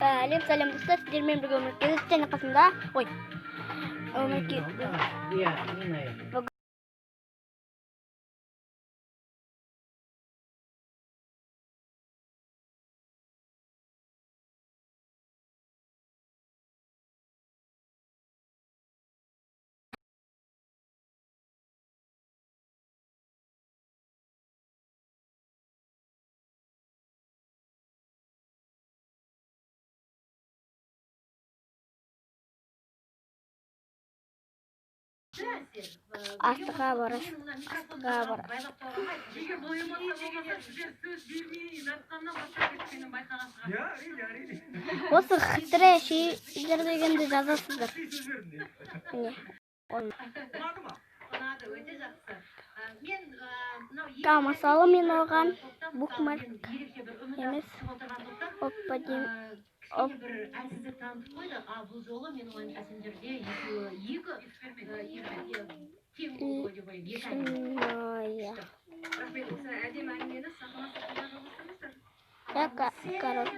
Сәлем, сәлем, достар, сіздермен бірге Өміркез және қасымда, ой, Өміркез. Иә, мен. Астыға барасыз, астыға барасыз. Егер бұл эмоция болмаса, сіздер сөз бермей жатқаннан бастап кеткенін байқаған шығарсыз. Иә, әрине, әрине. Осы хитрый шейдер дегенді жазасыздар. Сөз бердім. Міне. Оны. Ұнады ма? Ұнады, өте жақсы. Мен мынау Та, мысалы, мен оған топтан, букмарк мысалы, мен ерекше бір үміт емес. артып отырған топтан, Оппа деймін. кішкене бір әлсіздік танытып қойды. А бұл жолы, менің ойымша, сендерде екеуі екі екі тең болды ғой деп ойлаймын. Екі әңгіме. Шынайы. Рахмет, осы әдемі әңгімені сахна сахнаға жалғастырыңыздар. Я, короче,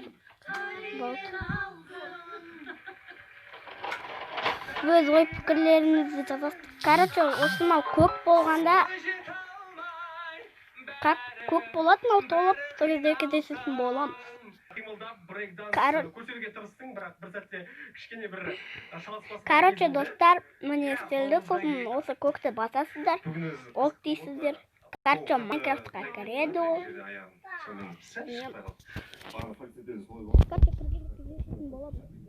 болды. Өз ой пікірлеріңізді жазасыз. Короче, осы мынау көк болғанда, как көк болады мынау толып, сол кезде кездесетін боламыз. Қимылдап, брейкданс көрсетуге тырыстың, бірақ бір сәтте кішкене бір шалыс басқан Короче, кезінде. Достар, міне істелді. Сосын осы көкті басасыздар, Бүгін өзі ок дейсіздер. Короче, Майнкрафтқа кіреді ол. Аяғым сонымен сәл Иә. шықпай қалды. Короче, кірген кездесетін боламыз.